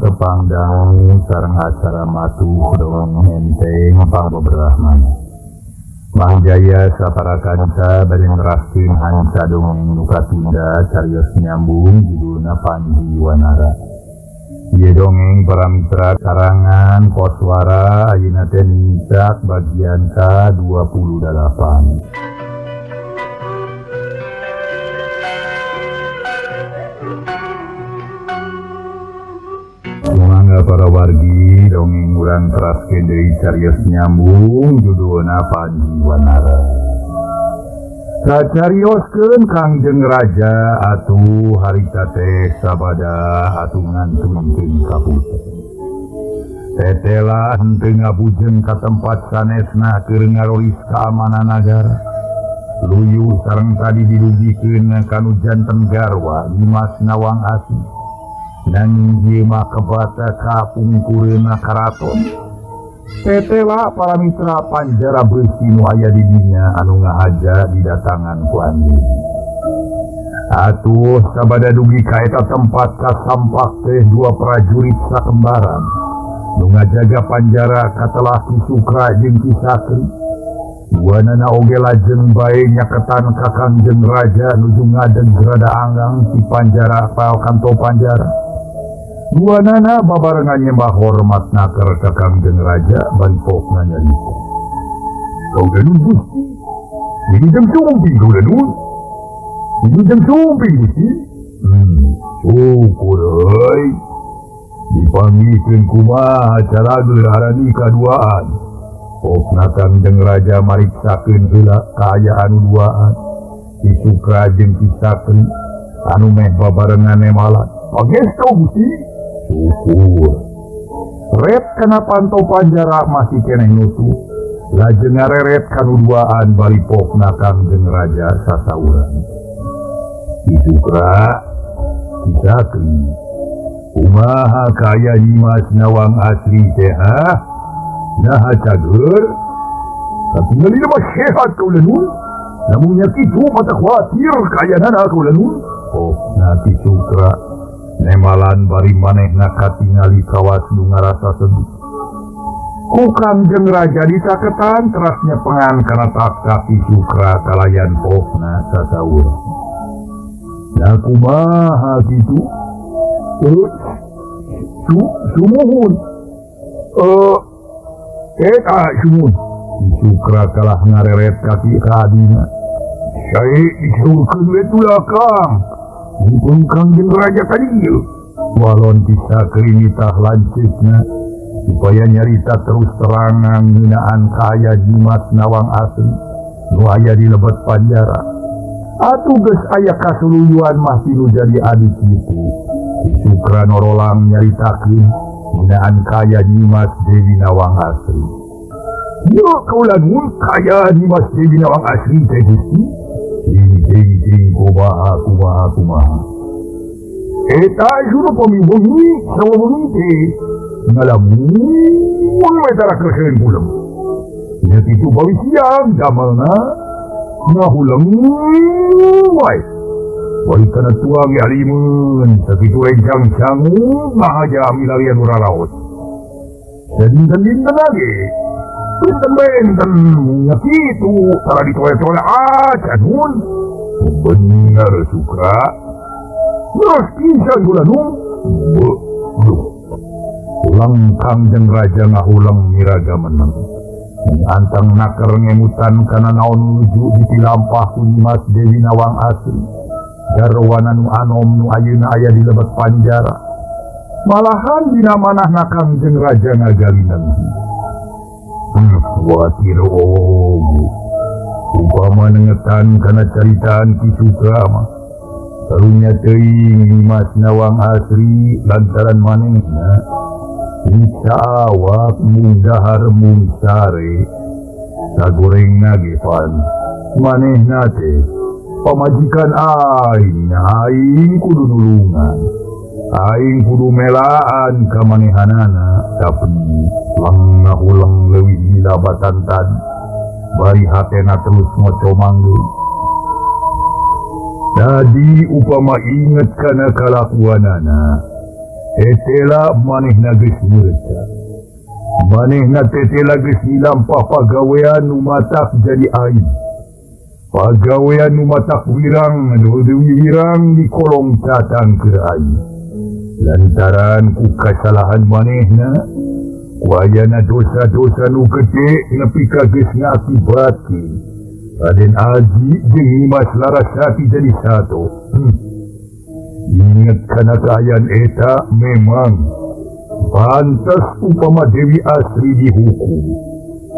tepang dangu sareng acara matuh dongeng enteng pangbeberahman. Mang Jaya sapara kanca bade neraskeun hanca dongeng nu katunda carios nyambung judulna Panji Wanara. Ieu dongeng para mitra karangan Koswara ayeuna teh nincak bagian ka-28. Mangga para wargi dongeng urang teraskeun deui carios nyambung judulna Panji Wanara. Kacarioskeun Kangjeng Raja atuh harita teh sabada atuh ngantunkeun ka putri. Tetela henteu ngabujeng ka tempat sanesna keur ngarolis kaamanan nagara. Luyu sareng tadi didugikeun kanu janten garwa Nyimas Nawang Asih. Nanging ieu mah kebata kapungkureuna karaton. Tetela para mitra panjara beusi nu aya di dinya anu ngahaja didatangan ku anjeun. Atuh sabada dugi ka eta tempat kasampak teh dua prajurit sakembaran nu ngajaga panjara katelah Ki Sukra jeung Ki Sakri. Duanana oge lajeng bae nyaketan ka Kangjeng Raja nuju ngadeg rada anggang di panjara kanto panjara. Duanana babarengan nyembah hormat naker ka Kangjeng Raja bari pokna nyarita. Kaula nun Gusti, wilujeng sumping kaula nun. Wilujeng sumping Gusti. Syukur euy. Dipanggihkeun kumaha carageur harani kaduaan. Pokna Kangjeng Raja mariksakeun heula kaayaan duaan. Ki Sukra jeung Ki Sakri anu meh babarengan nemalan. Pangestu Gusti. Syukur. Ret kana panto panjara masih keneh nutup. Lajeng ngareret kanu duaan bari pokna Kangjeng Raja sasauran. Ki Sukra, Ki Sakri, kumaha kaya Nyimas Nawang Asri teh ha? Naha cager? Katingali mah sehat kaula nun. Lamun nya kitu mah teu khawatir kayanana kaula nun. Pokna Ki Sukra nemalan bari manehna katingali kawas nu ngarasa sedih. Ku Kangjeng Raja disaketan terasnya pengan kana takak Ki Sukra kalayan pokna sasauran. Da kumaha kitu? Sumuhun. Eta sumuhun. Ki Sukra kalah ngareret kaki ka adina. Sae disurkeun we tulah Kang. Mumpung Kangjeng Raja tadi ieu. Walon Ki Sakri nitah lanceukna supaya nyarita terus terangan ngeunaan kaaya Nyimas Nawang Asri nu aya di lebet panjara. Atuh geus aya kasuluyuan mah nu jadi adi kitu. Ki Sukra norolang nyaritakeun ngeunaan kaaya Nyimas Dewi Nawang Asri. Ieu kaula nun kaya Nyimas Dewi Nawang Asri teh Gusti. Jing jing kumaha kumaha kumaha. Eta juru pamibungi sawa bengi teh ngalamun we tara kerkeun pulem. Nya kitu bawi siang damelna ngahuleng wae. Bari kana tuang ge alimeun sakitu rencang sangu ngahaja milarian uraraos. Sadinten-dinten lagi benten-benten nya kitu tara ditole-tole acan nun. Bener Sukra. Terus pisan kula nun. Duh. Ulang Kangjeng Raja ngahuleng miraga meneng. Antang naker ngemutan kana naon nuju ditilampah ku Nyimas Dewi Nawang Asri. Garwana nu anom nu ayeuna aya di lebet panjara. Malahan dina manahna Kangjeng Raja ngagalineng. Kuatir oge. Upama nengetan kana caritaan Ki Sukra mah. Karunya teuing Nyimas Nawang Asri lantaran manehna nyiksa awak mung dahar mung sare. Sagorengna ge pan manehna teh pamajikan aing, aing kudu nulungan. Aing kudu melaan ka manehanana, tapi lang ngahuleng leuwih lila batantan. Bari hatena terus ngocomang deui. Tadi upama inget kana kalakuanana, Tetela manehna geus nyeureca. Manehna tetela geus dilampah pagawean nu matak jadi aib. Pagawean nu matak wirang nu wirang di kolong catang keur aib. Lantaran ku kasalahan manehna, ku ayana dosa-dosa nu gede nepi ka geus ngakibatkeun Raden Aji jeung Nyimas Larasati jadi satu. Ingat kana kaayaan eta memang pantas upama Dewi Asri dihukum.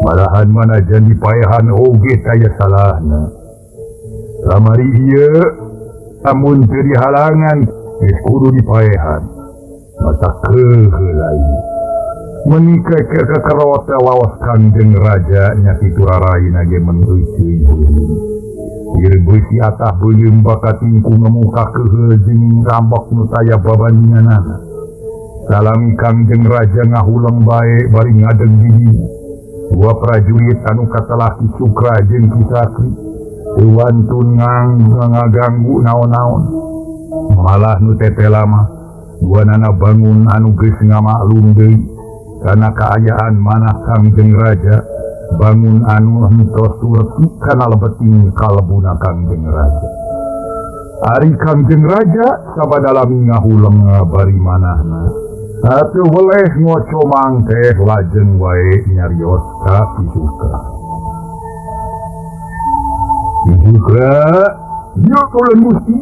Malahan manajan dipaehan oge taya salahna. Kamari ieu amun teu dihalangan geus kudu dipaehan. Mata keheulai. Menikah ke kakarota lawas Kangjeng Raja nya kitu raraina ge mengeuceuy beuleum. Beusi atah beuleum bakat tingku ngemuka keheul jeung rambok nu taya babandinganana. Salami Kangjeng Raja ngahuleng bae bari ngadeg di dinya. Dua prajurit anu katelah Ki Sukra jeung Ki Sakri teu wantun ngaganggu naon-naon. Malah nu tetela mah duanana bangun anu geus ngamaklum deui kana kaayaan manah Kangjeng Raja. Bangun anu hentos tureti kana lebeting kalebuna Kangjeng Raja. Ari Kangjeng Raja sabadalami ngahuleng bari manahna. Atuh weleh ngoco mangkeh lajeng wae nyarios ka Ki Sukra. Ki Sukra, ieu kaulan Gusti.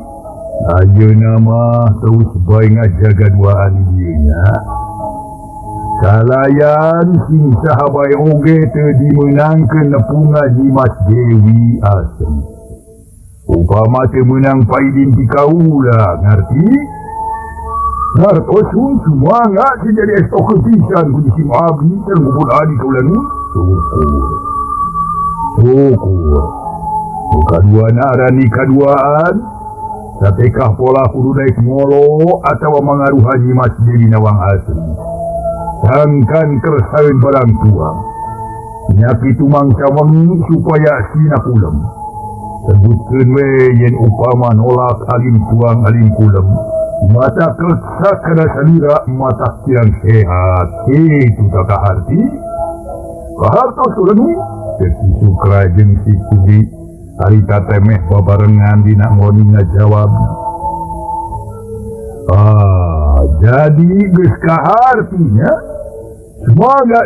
Ayeuna mah terus bae ngajaga duaan ieu nya. Kalayan sing saha bae oge teu dimeunangkeun nepungan Nyimas Dewi Asri. Upama teu meunang paidin ti kaula, ngarti? Ngartos sumangga teu jadi estok pisan ku si abdi sareng pun adi kaula nu. Syukur. Syukur. Kaduana arani kaduaan satekah pola kudu daek ngolo atawa mangaruhan Nyimas Dewi Nawang Asri. Sangkan kersaeun barang tuang. Nya kitu mangsa wengi supaya sina kulem. Sebutkeun we yen upama nolak alim tuang alim kulem. Mata kersa kana salira mata kirang sehat. Kitu kaharti. Kahartos ulun. Ki Sukra jeung si Kudi harita temeh babarengan dina ngoni ngajawab. Ah, jadi geus kahartinya semoga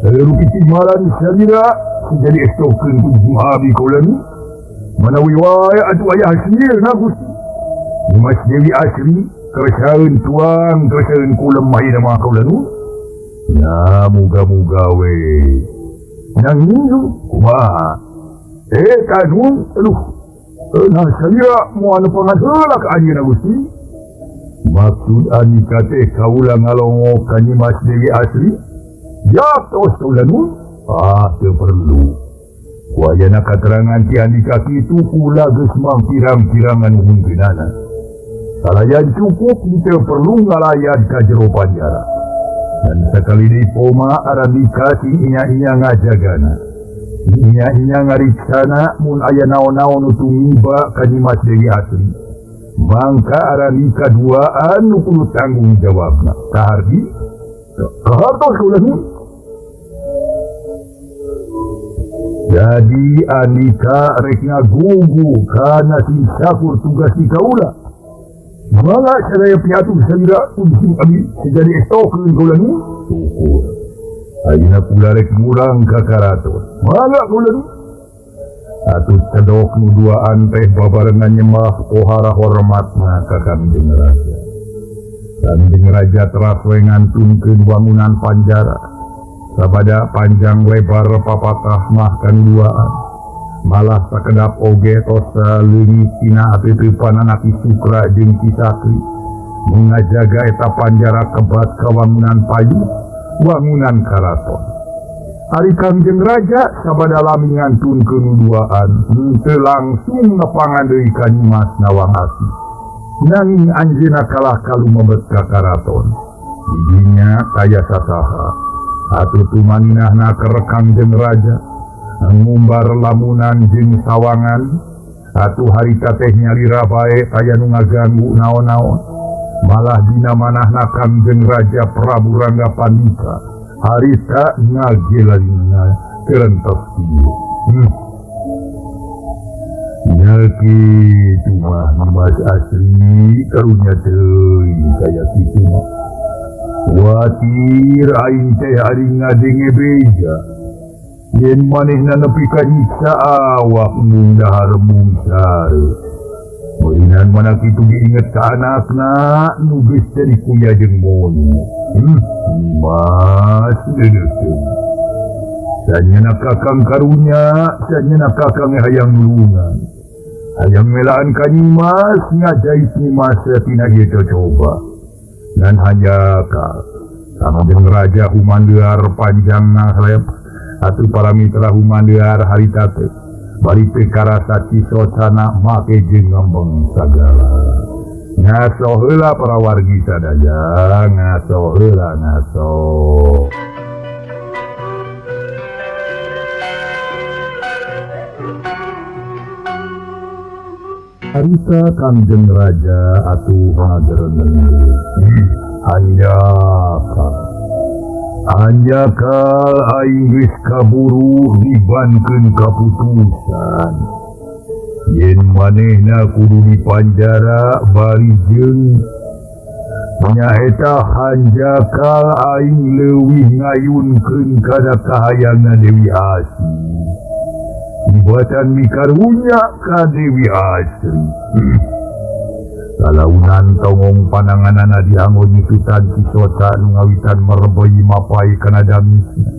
seluruh ketinggalan salira jadi estokeun ku abi kaula nu. Manawi wae atuh aya hasilna Gusti. Nyimas Dewi Asri kersaeun tuang kersaeun kulem ayeuna mah kaula nu. Ya muga-muga we. Nang kumaha? Kanun aduh. Nah salira moal nepangan heula ka anjeunna Gusti. Maksud Andika teh kaula ngalongo ka Nyimas Dewi Asri? Ya tos kaula nu. Ah teu perlu. Ku ayana katerangan ti Andika kitu kula geus mangpirang-pirangan mungkinana. Salayan cukup teu perlu ngalayan ka jero panjara. Dan sakali deui poma Arandika sing inya-inya ngajagana. Inya-inya ngariksana mun aya naon-naon nu tumiba ka Nyimas Dewi Asri. Mangka Arandika duaan nu kudu tanggung jawabna. Kaharti? Kahartos kaula nu. Jadi Andika rek ngagugu kana sing sakur tugas di kaula. Mangga sadaya piatu salira kudu abdi sejadi estokeun kaula nu. Syukur. Ayeuna kula rek murang ka karaton. Mangga kaula nu. Atuh cedok nu duaan teh babarengan nyembah pohara hormatna ka Kangjeng Raja. Kangjeng Raja teras we ngantunkeun bangunan panjara. Sabada panjang lebar papatah mah kan duaan. Malah sakedap oge tos leungit tina ateuteupan Ki Sukra jeung Ki Sakri. Ngajaga eta panjara kebat ka wangunan payu, wangunan karaton. Ari Kangjeng Raja sabada lami ngantunkeun duaan, henteu langsung nepangan deui ka Nyimas Nawang Asri. Nanging anjeunna kalah kalumebet ka karaton. Didinya taya sasaha. Atuh tumaninahna keur Kangjeng Raja ngumbar lamunan jeung sawangan. Atuh harita teh nyalira bae aya nu ngaganggu naon-naon. Malah dina manahna Kangjeng Raja Prabu Rangga Pandita harita ngagelalina kerentos kieu. Nya kitu mah Mas Asri karunya teuing kaya kitu mah. Kuatir aing teh ari ngadenge beja. Yen manehna nepi ka nyiksa awak mung dahar mung sare. Meureunnan mana kitu diinget ka anakna nu geus jadi kuya jeung mono. Mas deudeuh teh. Sanyana kakang karunya, sanyana kakang hayang nulungan. Hayang melaan ka Nyimas ngajait Nyimas tina ieu cocoba. Ngan hanjakal Kangjeng Raja humandear panjang ngahlep atuh para mitra humandear harita teh bari teu karasa cisocana make jeung ngembeng sagala. Ngaso heula para wargi sadaya, ngaso heula ngaso. Harita Kangjeng Raja atuh ngagereneng. Hanjakal. Hanjakal aing geus kaburu dibankeun kaputusan. Yen manehna kudu dipanjara bari jeung nyaeta hanjakal aing leuwih ngayunkeun kana kahayangna Dewi Asri. Dibatan mikarunya ka Dewi Asri. Kalaunan tongong pananganana dianggo nyusutan cisoca nu ngawitan mereboi mapai kana damisna.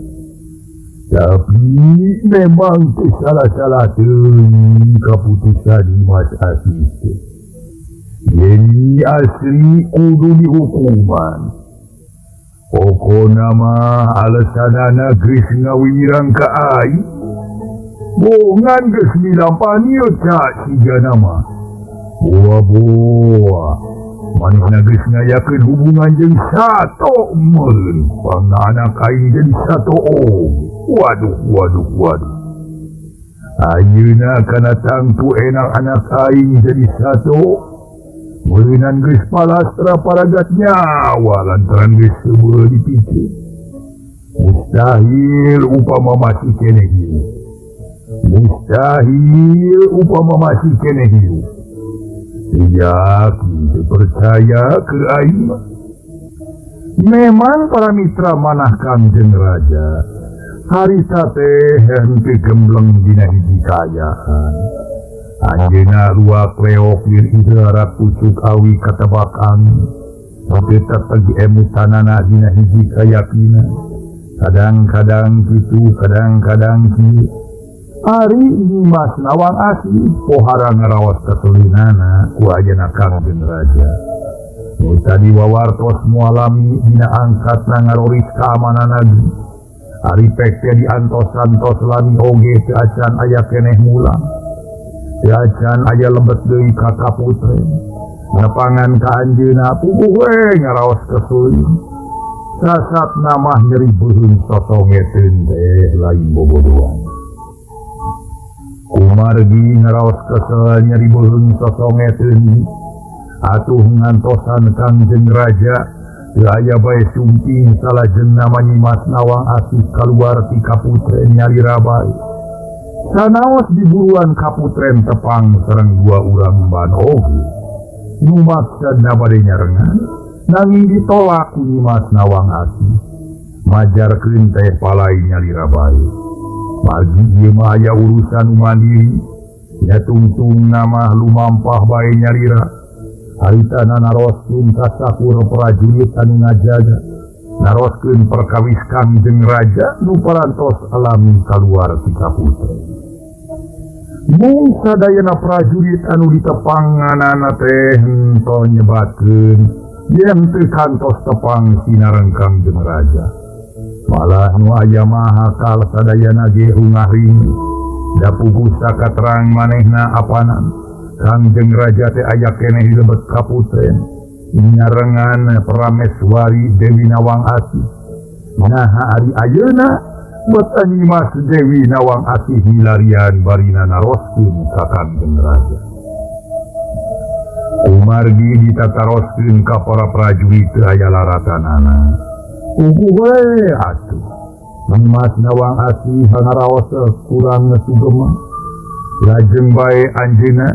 Tapi memang teu salah-salah teuing kaputusan Mas Asri teh. Yen Asri kudu dihukuman. Pokona mah alesanana geus ngawirang ka aing. Bongan geus milampan ieu ca sigana mah. Boa-boa manehna geus ngayakeun hubungan jeung sato meureun pangna anak aing jadi sato oge. Waduh waduh waduh. Ayeuna kana tangtu enak anak aing jadi sato. Meureunan geus palastra paragat nyawa lantaran geus seubeuh dipikeun. Mustahil upama masih keneh hirup. Mustahil upama masih keneh hirup. Yakin percaya ke aing. Memang para mitra manah Kangjeng Raja harita teh henteu gembleng dina hiji kaayaan. Anjeunna luak leok jeung idarat pucuk awi katebak angin. Henteu teteg emutanana dina hiji kayakinan. Kadang-kadang kitu, kadang-kadang kieu. Ari Nyimas Nawang Asih pohara ngaraos kesulinana ku ayeuna Kangjeng Raja. Nu tadi wawartos mualami dina angkatna ngaroris kaamanan negeri. Ari pek teh diantos-antos lami oge teu acan aya keneh mulang. Teu acan aya lebet deui ka kaputren. Nepangan ka anjeunna puguh we ngaraos kesulin. Sasatna mah nyeri beuheung sosongeteun teh lain bobodoan. Kumargi ngaraos kesel nyeri beuheung sosongeteun atuh ngantosan Kangjeng Raja teu aya bae sumping salajengna Nyimas Nawang Asih kaluar ti kaputren nyalira bae. Sanaos diburuan kaputren tepang sareng dua urang ban oge. Nu maksudna bade nyarengan nanging ditolak ku Nyimas Nawang Asih. Majarkeun teh palai nyalira bae. Pagi ieu mah aya urusan mandiri, nya tungtung nama lumampah bae nyalira. Haritana naroskeun ka sakur prajurit anu ngajaga, naroskeun perkawis Kangjeng Raja nu parantos alami kaluar ti kaputren. Mung sadayana prajurit anu ditepanganana teh henteu nyebatkeun yen teu kantos tepang sinareng Kangjeng Raja. Malah nu aya maha kal sadayana ge hungaring da puguh sakaterang manehna apanan Kangjeng Raja teh aya keneh di lebet kaputren nyarengan Prameswari Dewi Nawang Asih. Naha ari ayeuna buat Nyimas Dewi Nawang Asih milarian barina naroskeun ka Kangjeng Raja. Kumargi ditataroskeun ka para prajurit teu aya laratanana. Puguh we atuh. Nyimas Nawang Asih ngaraos kurang sugema. Lajeng bae anjeunna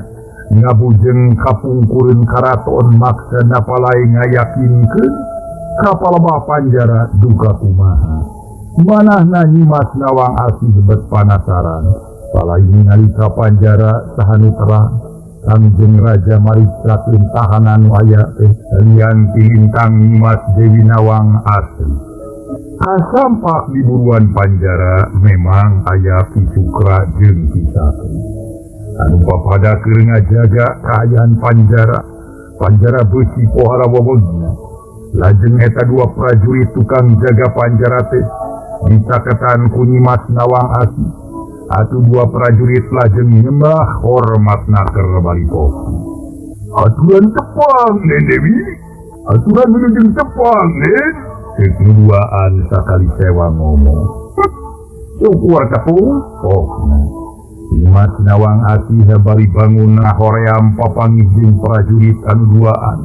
ngabujeng kapungkureun karaton maksana palai ngayakinkeun ka palebah panjara duka kumaha. Manahna Nyimas Nawang Asih bet panasaran. Palai ningali ka panjara saha nu terang. Kangjeng Raja mariksakeun tahanan nu aya teh lian ti lintang Nyimas Dewi Nawang Asih. Kasampak di buruan panjara memang aya Ki Sukra jeung Ki Sakri. Anu papada keur ngajaga kaayaan panjara. Panjara beusi pohara wewegna. Lajeng eta dua prajurit tukang jaga panjara teh dicaketan ku Nyimas Nawang Asih. Atuh dua prajurit lajeng nyembah hormatna keur balipoh. Aturan tepang Nen Dewi. Aturan wilujeng tepang Nen. Ceuk duaan sakali sewa ngomong. Syukur tepung. Pokna. Nyimas Nawang Asih bari bangunna hoream papanggih jeung prajurit anu duaan.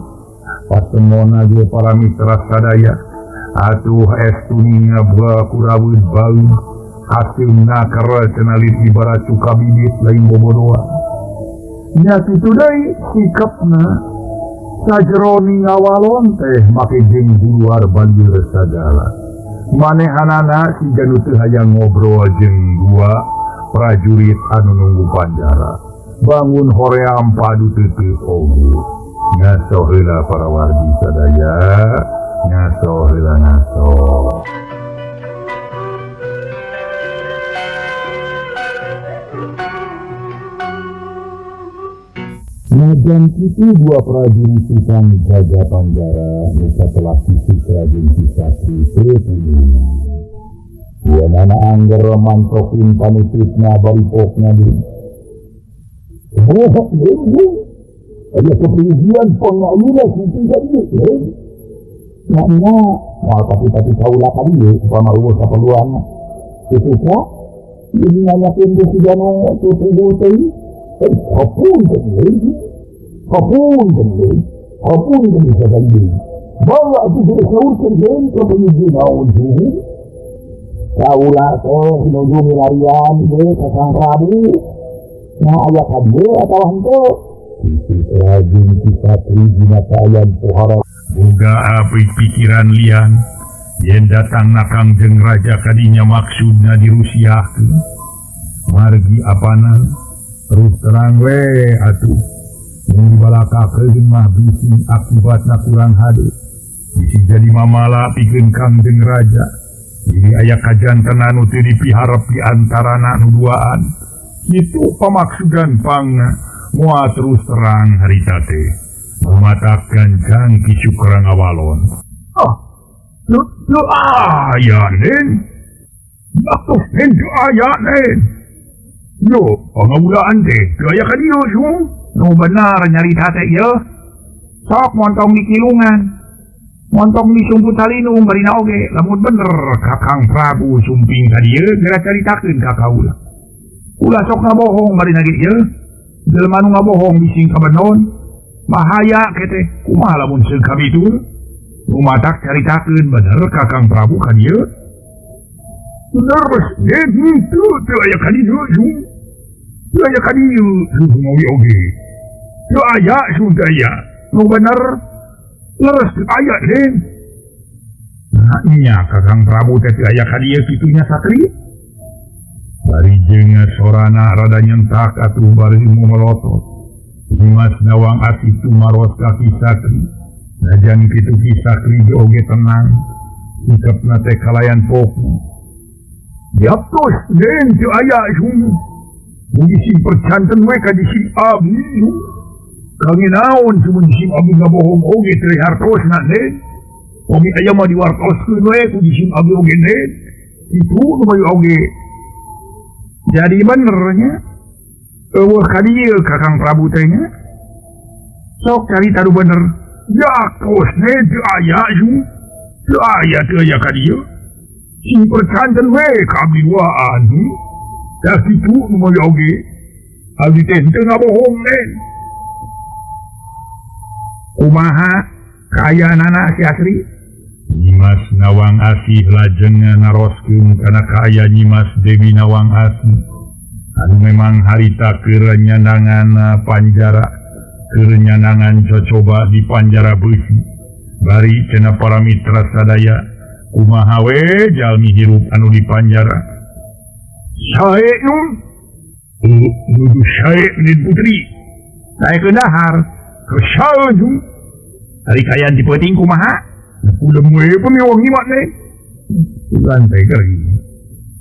Patemona ge para mitra sadaya. Atuh estuninga buah kuraweun baeun. Hasilna keur cenah ibarat cuka bibit lain bobodoan. Nya kitu deui sikapna sajeroni ngawalon teh make jeung buluar banjir sagala. Manehanana siga nu teu hayang ngobrol jeung dua prajurit anu nunggu panjara. Bangun hoream padu teuteuk oge. Ngaso heula para wargi sadaya, ngaso heula ngaso. Najan itu dua prajurit tukang jaga panjara nu telah Ki Sukra jeung Ki Sakri teu pulih. Ieu mana angger mantokin panutupna bari pokna deui. Oh, aya keprijian pangayuna kitu ka dieu. Nya moal tapi-tapi kaula ka dieu upama eueuh kaperluanna. Kitu ka ieu nanyakeun teh si Jano teu puguh teh. Kapun teh bisa jadi. Bawa aku saurkeun deui ka panyuji naon suhu. Kaula teh nuju milarian deui ka Kang Prabu. Nah aya ka dieu atawa henteu? Rajin Ki Sakri dina kaayaan pohara. Boga api pikiran lian yen datang na Kangjeng Raja kadinya maksudna dirusiahkeun. Margi apana terus terang we atuh. Mun dibalakakeun mah bisi akibatna kurang hade. Bisi jadi mamala pikeun Kangjeng Raja. Jadi aya kajantenan nu teu dipiharep di antarana nu duaan. Kitu pamaksudan pangna moal terus terang harita teh. Mata gancang Ki Sukra ngawalon. Ah, teu aya Nen. Atuh Nen teu aya Nen. Yo, pangawulaan teh teu aya ka dieu su. Nu bener nyarita teh ieu. Sok montong di kilungan. Montong di sumput salinung barina oge. Lamun bener Kakang Prabu sumping ka dieu geura caritakeun ka kaula. Ulah sok ngabohong barina ge ieu. Jelema nu ngabohong bising kabenon. Bahaya kete. Kumaha lamun seung kabitu? Nu matak caritakeun bener Kakang Prabu ka dieu. Bener henteu teu aya ka dieu su. Teu aya ka dieu su mawi oge. Teu aya su teu aya. Nu bener leres teu aya den. Nah nya Kakang Prabu teh teu aya ka dieu kitu nya Sakri. Bari jeung sorana rada nyentak atuh bari melotot. Nyimas Nawang Asih tumaros ka Ki Sakri. Najan kitu Ki Sakri oge tenang. Sikapna teh kalayan pokna. Yaptos den teu aya su. Mun sing percanten we ka di sim abdi su. Kangge naon mun sim abdi ngabohong oge teu hartosna den. Pami aya mah diwartoskeun we ku di sim abdi oge den. Kitu nu bayu oge. Jadi benernya eueuh ka dieu Kakang Prabu teh nya. Sok carita nu bener. Yakos ne teu aya su. Teu aya teu aya ka dieu. Sing percanten we ka abdi duaan. Da kitu nu bayu oge. Abdi teh teu ngabohong den. Kumaha kaayaanana si Asri? Nyimas Nawang Asih lajeng naroskeun kana kaayaan Nyimas Dewi Nawang Asih. Anu memang harita keur nyandangan panjara, keur nyandangan cocoba di panjara beusi. Bari cenah para mitra sadaya, kumaha we jalmi hirup anu di panjara. Sae nun? Nudu sae Nin Putri. Sae ke dahar. Kesae jung. Ari kaayaan di peuting kumaha? Udah we pemiwang nyimak teh. Ulan teh gering.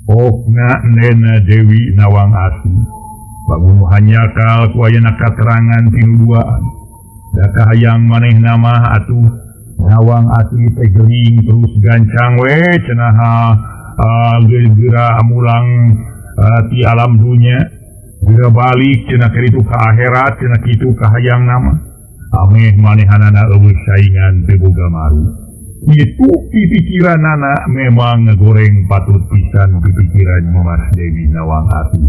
Okna Nena Dewi Nawang Asih. Bangun hanyakal ku ayana katerangan tinu duaan. Da kahayang manehna mah atuh Nawang Asih teh gering terus gancang we cenah geura mulang ti alam dunya. Geura balik cenah kitu ka akhirat cenah kitu kahayang nama. Ameh manehanana eueuh saingan teu boga maru. Itu pipikiranana memang ngegoreng patut pisan pipikiran Nyimas Dewi Nawang Asih.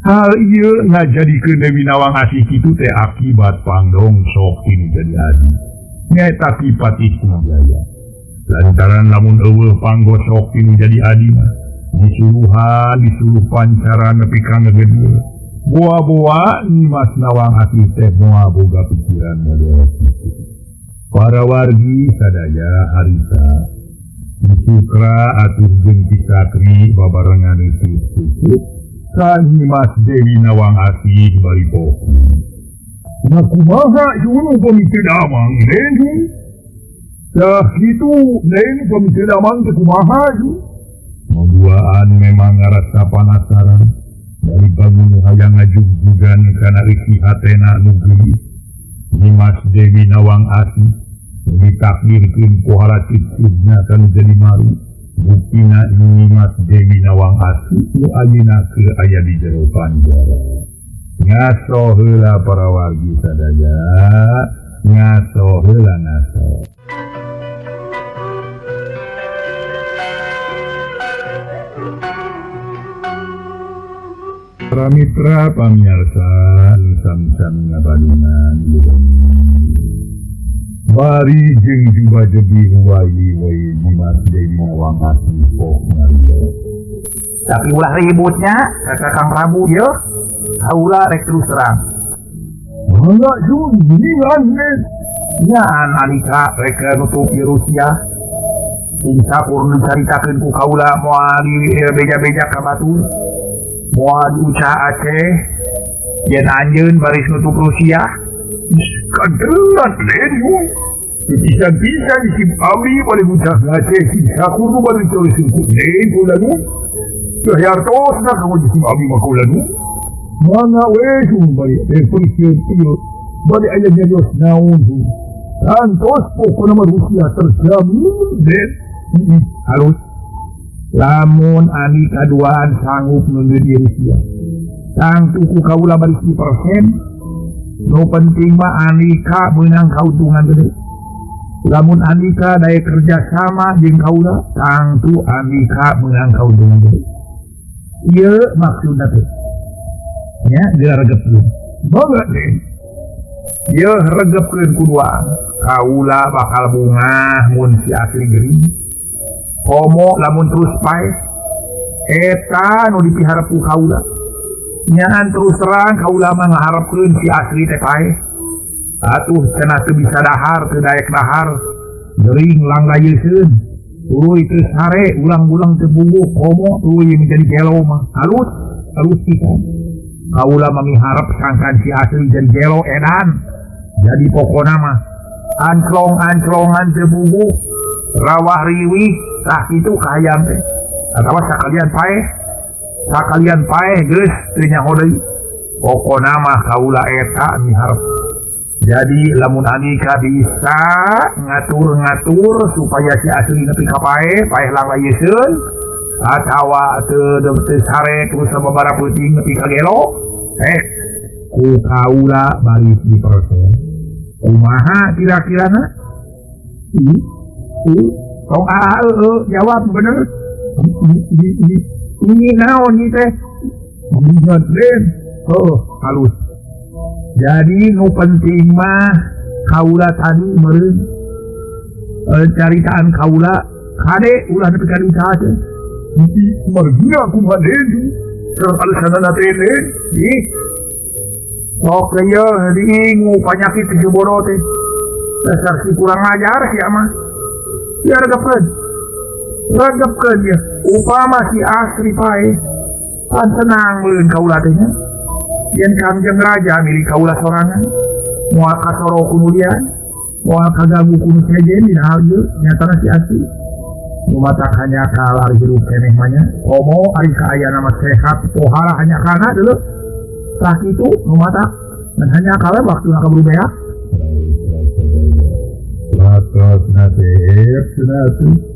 Hal ieu ngajadikeun Dewi Nawang Asih kitu teh akibat pangdongsok tinu jadi adi. Nyaeta Ki Patih Kumajaya. Lantaran lamun eueuh panggosok tinu jadi adi mah disuruhan disuruh pancara nepi ka ngegedul. Boa-boa Nyimas Nawang Asih teh moal boga pikiran model kitu. Para wargi sadaya harita disukra atuh jeung Ki Sakri babarengan itu ka Nyimas Dewi Nawang Asih bari boku. Nah kumaha juru pamit damang den? Tah kitu den pamit damang teh kumaha ju? Mabuaan memang ngarasa penasaran dari bangun hayang ngajugjugan kana eusi hatena nu geulis. Nyimas Dewi Nawang Asih ditakdirkeun ku haracitna kanu jadi maru. Buktina Nyimas Dewi Nawang Asih nu ayeuna keur aya di jero panjara. Ngaso heula para wargi sadaya, ngaso heula ngaso. Para mitra pamiarsa sami-sami ngabandungan bari jeung juba jebi huwayi we Nyimas Dewi Nawang Asih pok ngario. Tapi ulah ributnya kakak Kang Prabu yeuh. Kaula rek terus terang. Mangga jun giliran nih. Nyan alika rek nutup Rusia. Insya Allah dicaritakeun ku kaula moal di beja-beja ka batur. Moal diucah Aceh. Yen anjeun baris nutup Rusia. Kaderan nih jun. Pisan-pisan si abdi balik ucah Aceh si sakur balik terus ku nih kula nu. Teu hartosna ka si abdi mah kula nu. Mana we jun balik pensiun ieu balik aya nyarios naon jun. Kantos pokona mah Rusia terjamin den. Halus. Lamun ani kaduaan sanggup ngeungeun di Rusia. Tangtu ku kaula balik 1%. Nu penting mah Andika meunang kauntungan gede. Lamun Andika daya kerja sama jeung kaula, tangtu Andika meunang kauntungan gede. Ieu maksudna teh. Nya geura regepkeun. Mangga teh. Ieu regepkeun ku duaan. Kaula bakal bungah mun si asli gering. Komo lamun terus paeh. Eta nu dipiharep ku kaula. Nyaan terus terang kaula mah ngaharepkeun si asli teh paeh. Atuh cenah teu bisa dahar, teu daek dahar. Gering langgayeuskeun. Tuluy teu sare, ulang-ulang teu puguh, komo tuluy menjadi gelo mah. Halus, halus pisan. Kaula mah miharep sangkan si asli jadi gelo edan. Jadi pokona mah anclong-anclongan teu puguh, rawah riwih, tah kitu kahayang teh. Atawa sakalian paeh. Sakalian paeh geus teu nyaho deui. Pokona mah kaula eta miharep. Jadi lamun Andika bisa ngatur-ngatur supaya si asli nepi ka paeh, paeh langlayeuskeun atawa teu teu sare terus sababaraha peuting nepi ka gelo, ku kaula baris dipersen. Kumaha kira-kirana? Tong jawab bener. Ini naon ieu teh? Ingat den. Oh, halus. Jadi nu penting mah Kaula tadi meureun caritaan kaula kade ulah nepi ka diusaha teh. Margina kumaha deui? Sareng alesanana teh ih. Sok ieu diingu panyakit si bodoh teh. Dasar si kurang ajar si mah. Ya regepkeun. Regepkeun ya. Upama si Asri pae pan senang meureun kaula teh nya. Yen Kangjeng Raja milik kaula sorangan, moal kasoro ku nu lian, moal kaganggu ku nu sejen dina hal ieu nyatana si Asri. Nu matak hanya ari hirup keneh mah nya. Komo ari kaayana mah sehat pohara hanya kana deuleu. Tah kitu nu matak dan hanya kala waktuna kaburu beak. Latos na teh cenah.